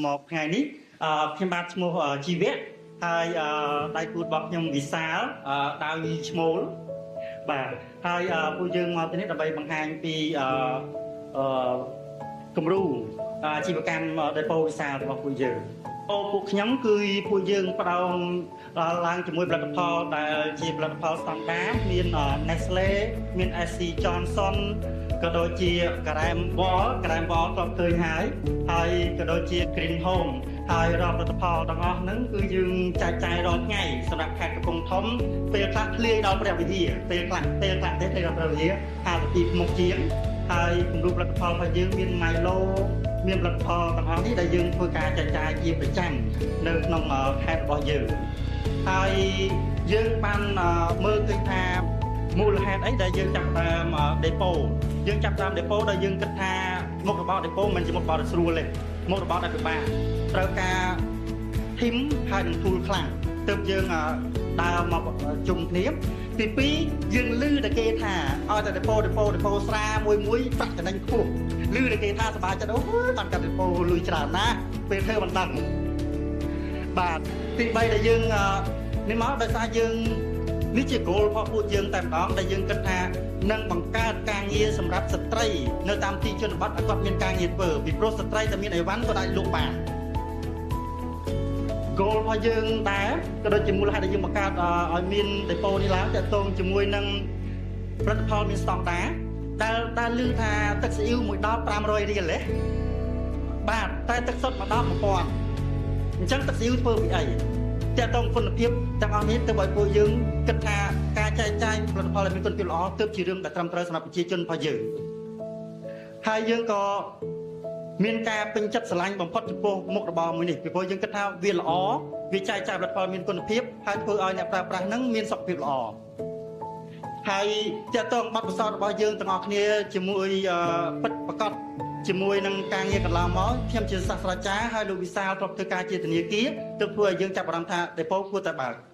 មកថ្ងៃនេះ ខ្ញុំបាទឈ្មោះជីវៈ ហើយដៃគូរបស់ខ្ញុំវិសាល ដាវឈ្មោល បាទ ហើយពួកយើងមកទីនេះដើម្បីបង្ហាញពីអឺគំរូអាជីវកម្មដេប៉ូវិសាលរបស់ពួកយើង។ អូ ពួកខ្ញុំគឺពួកយើងផ្ដោតឡើងជាមួយផលិតផលដែលជាផលិតផលស្តង់ដារ មាន Nestle មាន SC Johnson ក៏ដូចជាការ៉េមវ៉ល ការ៉េមវ៉លធ្លាប់ឃើញហើយ ហើយក៏ដូចជា Green Home ហើយរាល់ផលិតផលទាំងអស់ហ្នឹងគឺយើងចែកចាយរាល់ថ្ងៃសម្រាប់ខេត្តកំពង់ធំ ពេលខ្លះធ្លាយដល់ព្រះវិហារ ពេលខ្លះទេធ្លាយដល់ព្រះវិហារ 52មុខជាង។ ហើយគំរូផលិតផលរបស់យើងមាន Milo មានផលិតផលទាំងអស់នេះដែលយើងធ្វើការចែកចាយជាប្រចាំនៅក្នុងខេត្តរបស់យើង។ ហើយយើងបានមើលឃើញថាមូលហេតុអីដែលយើងចាប់ដើមដេប៉ូ យើងចាប់ដើមដេប៉ូដែលយើងគិតថាមុខរបរដេប៉ូមិនជាមុខរបរស្រួលទេ មុខរបរដែលពិបាក ត្រូវការធីមហើយនឹងទូលខ្លាំង ទើបយើងដើរមកជុំគ្នា។ ទី2 យើងឮតែគេថាឲ្យតែដេប៉ូដេប៉ូដេប៉ូស្រាមួយមួយប្រាក់ចំណេញខ្ពស់ ឮតែគេថាសប្បាយចិត្ត អូ បានកាត់ដេប៉ូលុយច្រើនណាស់ ពេលធ្វើមិនដឹង។ បាទ ទី3 ដែលយើងនេះមកដោយសារយើងនេះជា goal របស់ពួកយើងតែម្ដង ដែលយើងគិតថានឹងបង្កើតការងារសម្រាប់ស្ត្រីនៅតាមទីជនបទឲ្យគាត់មានការងារធ្វើ ពីព្រោះស្ត្រីតែមានអីវ៉ាន់ក៏អាចលក់បាន។ goal របស់យើងដែរ ក៏ដូចជាមូលហេតុដែលយើងបង្កើតឲ្យមានដេប៉ូនេះឡើង តកតងជាមួយនឹងផលិតផលមានស្តង់ដារ ដែលឮថាទឹកស៊ីអ៊ីវមួយដប500រៀលទេ បាទ តែទឹកសុទ្ធមួយដប1000 អញ្ចឹងទឹកស៊ីអ៊ីវធ្វើពីអី? តកតងគុណភាពទាំងអស់នេះ ទើបឲ្យពួកយើងគិតថាការចែកចាយផលិតផលដែលមានគុណភាពល្អទើបជារឿងដែលត្រឹមត្រូវសម្រាប់ប្រជាជនរបស់យើង។ ហើយយើងក៏មានការពេញចិត្តស្រឡាញ់បំផុតចំពោះមុខរបរមួយនេះ ពីព្រោះយើងគិតថាវាល្អ វាចែកចាយផលិតផលមានគុណភាព ហើយធ្វើឲ្យអ្នកប្រើប្រាស់នឹងមានសុខភាពល្អ។ ហើយតកតងបទពិសោធន៍របស់យើងទាំងអស់គ្នាជាមួយពិតប្រកបជាមួយនឹងការងារកន្លងមក ខ្ញុំជាសាស្ត្រាចារ្យ ហើយលោកវិសាលធ្លាប់ធ្វើការជាធនាគារ ទើបធ្វើឲ្យយើងចាប់អារម្មណ៍ថាដេប៉ូគួរតែបើក។